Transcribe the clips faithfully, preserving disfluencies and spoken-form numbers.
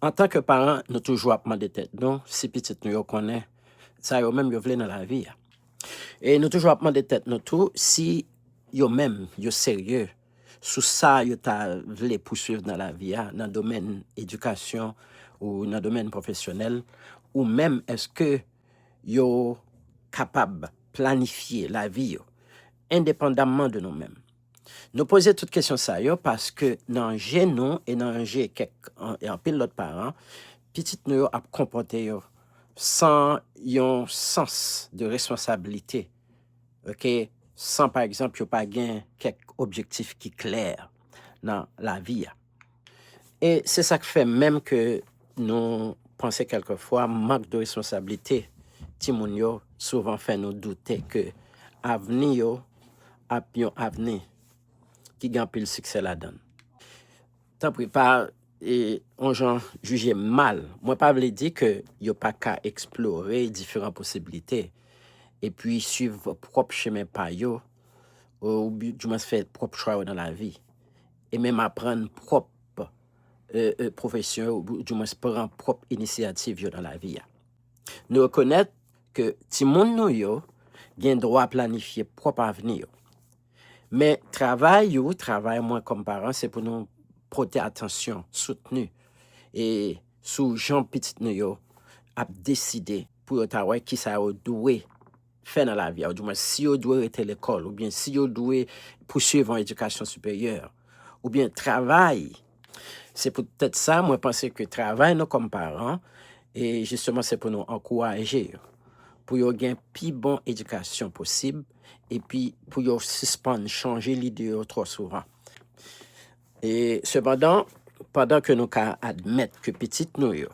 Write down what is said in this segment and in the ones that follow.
Antanke paran, nou toujou ap mande tèt nou si pitit nou yo konnen sa yo menm yo vle nan lavi a. E nou toujou ap mande tèt nou tou si yo menm yo serye sou sa yo ta vle pouswiv nan lavi a, nan domèn edikasyon ou nan domèn pwofesyonèl, ou menm èske yo kapab planifye lavi yo endepandamman de nou menm. Nou poze tout kesyon sa yo paske nan je nou e nan je kèk e anpil lòt paran, pitit nou yo ap konpòte yo san yon sans de responsablite, ok, san pa egzanp yo pa gen kèk objektif ki klè nan lavi a. E se sa k fè menm ke nou panse kèlkefwa mank de responsablite timoun yo souvan fè nou doute ke avni yo ap yon avni ki gen anpil siksè ladan l. Tanpri, pa e, yon jan jije mal. Mwen pa vle di ke yo pa ka eksplore diferan posiblite epi swiv pwòp chemen pa yo, ou bi- dimwens fè pwòp chwa yo nan lavi, e menm aprann pwòp e, e, pwofesyon yo, ou dimwens pran pwòp inisyativ yo nan lavi a. Nou rekonèt ke timoun nou yo gen dwa planifye pwòp avni yo. Men travay ou, travay mwen kòm paran, se pou nou pote atansyon, soutni, e sou jan pitit nou yo ap deside pou yo ta wè kisa yo dwe fè nan lavi a, ou dimwens si yo dwe rete lekòl, oubyen si yo dwe pouswiv yon edikasyon siperyè, oubyen travay. Se poutèt sa, mwen panse ke travay nou kòm paran, e jisteman se pou nou ankouraje yo, pou yo gen pi bon edikasyon posib, epi pou yo sispann chanje lide yo twò souvan. E sepandan, pandan ke nou ka admèt ke pitit nou yo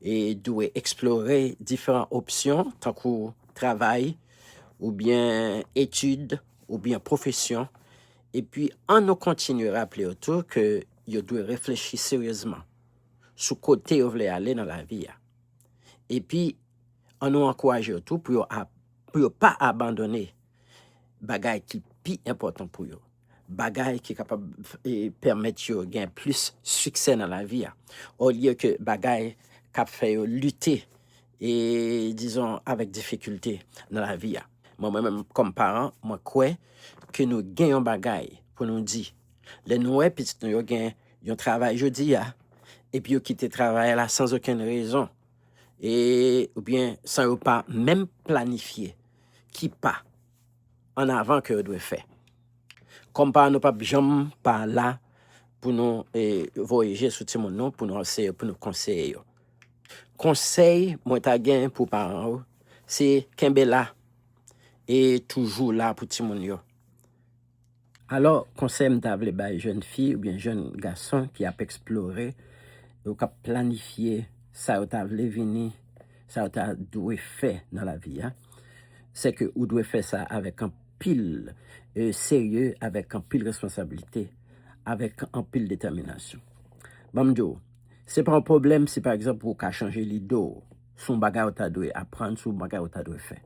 e dwe eksplore diferan opsyon, tankou travay, oubyen etid, oubyen pwofesyon, epi ann nou kontinye raple yo tou ke yo dwe reflechi seryezman sou kote yo vle ale nan lavi a. Epi, ann nou ankouraje yo tou pou yo, ap, pou yo pa abandone bagay ki pi enpòtan pou yo, bagay ki kapab e, pèmèt yo gen plis siksè nan lavi a, olye ke bagay k ap fè yo lite, e, dizon, avèk difikilte nan lavi a. Mwen, mwen menm, kòm paran, mwen kwè ke nou gen yon bagay pou nou di. Lè nou wè pitit nou yo gen yon travay jodi a, epi yo kite travay la san okenn rezon, e, oubyen san yo pa menm planifye ki pa ann avan ke yo dwe fè. Kòm paran, nou p ap janm pa la pou nou e, voye je sou timoun nou, pou nou anseye, pou nou konseye yo. Konsèy mwen ta gen pou paran yo, se kenbe la e toujou la pou timoun yo. Alò, konsèy m ta vle bay jèn fi oubyen jèn gason ki ap eksplore, yo k ap planifye sa yo ta vle vini, sa yo ta dwe fè nan lavi a, se ke ou dwe fè sa avèk anpil e, serye, avèk anpil responsablite, avèk anpil detèminasyon. Ban m di w, se pa yon pwoblèm si, pa egzanp, ou ka chanje lide w sou yon bagay ou ta dwe aprann, sou yon bagay ou ta dwe fè.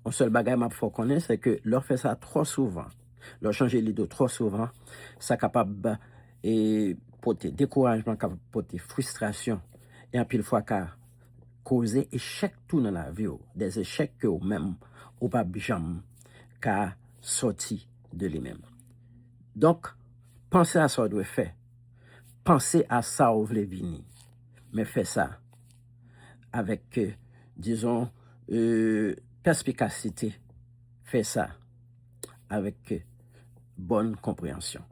Yon sèl bagay m ap fè w konnen, se ke lè w fè sa twò souvan, lè w chanje lide w twò souvan, sa kapab e, pote dekourajman, kapab pote fristrasyon, e anpil fwa ka koze echèk tou nan lavi w, dè echèk ke ou menm ou p ap janm ka sòti de li menm. Donk, panse a sa w dwe fè, panse a sa w vle vini, men fè sa avèk, dizon, e, pèspikasite, fè sa avèk bòn konpreyansyon.